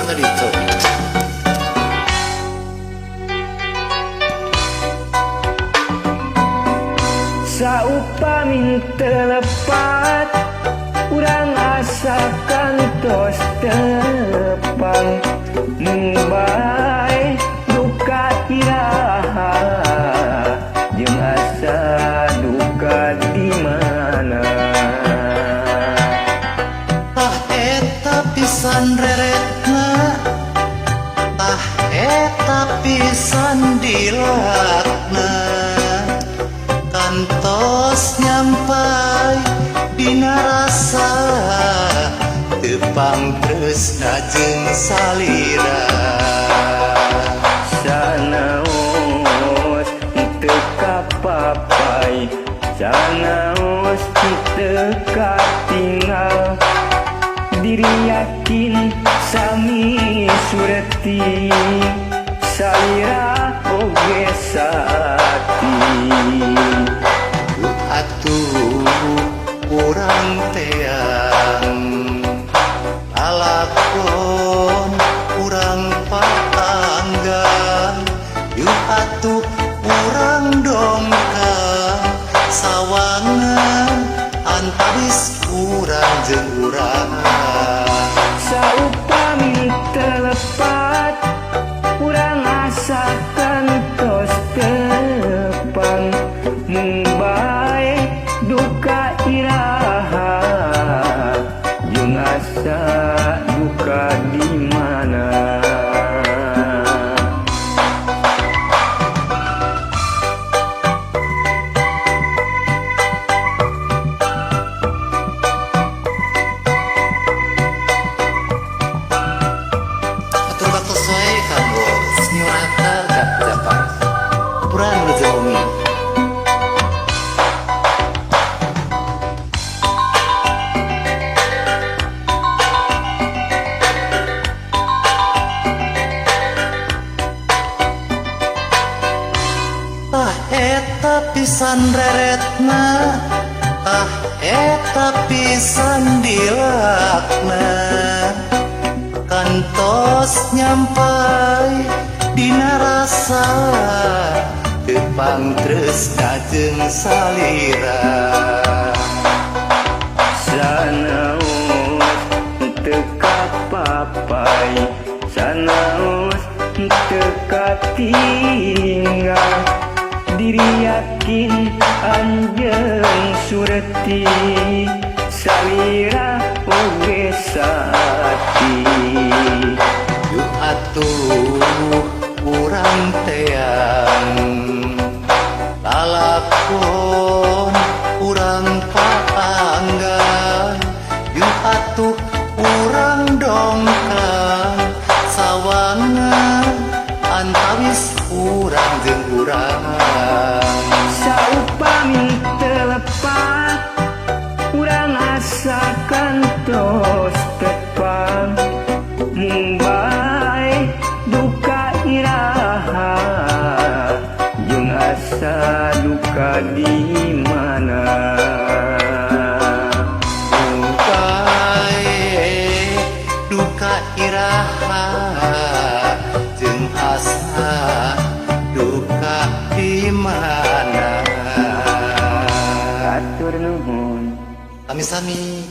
Mangga dicobi. Saupami telepat urang asa kantos tepang mumbai duka iraha jeung asa duka di mana. Tah eta pisan reretna, tah eta pisan dilakna, kantos nyampai dina rasa tepang tresna jeung salira. Sanaos teu kapapai, sanaos teu katinggal, diri yakin sami sureti salira oge saati. Atuh urang teang lalakon urang patanggang, yuk atuh urang dongkang sawangan antawis urang jeung urang. Saupami telepat urang asa kantos tepang mumbai duka iraha jeung asa duka di mana. Atur baktos wae kanggo Seniorata Jap-Japar. Puran wilujeng wengi. Tah eta pisan reretna, tah eta pisan dilakna, kantos nyampai dina rasa tepang tresna jeung salira. Sanaos teu kapapai, sanaos teu katinggal, diri yakin anjeun sureti salira oge saati. Yuk atuh urang teang lalakon urang patanggang, yuk atuh urang dongkang sawangan antawis urang jeung urang. Saupami telepat urang asa kantos tepang mumbai duka iraha jeung asa duka di mana. Mumbai duka iraha jeung asa duka di mana. Atur nuhun. Sami-sami.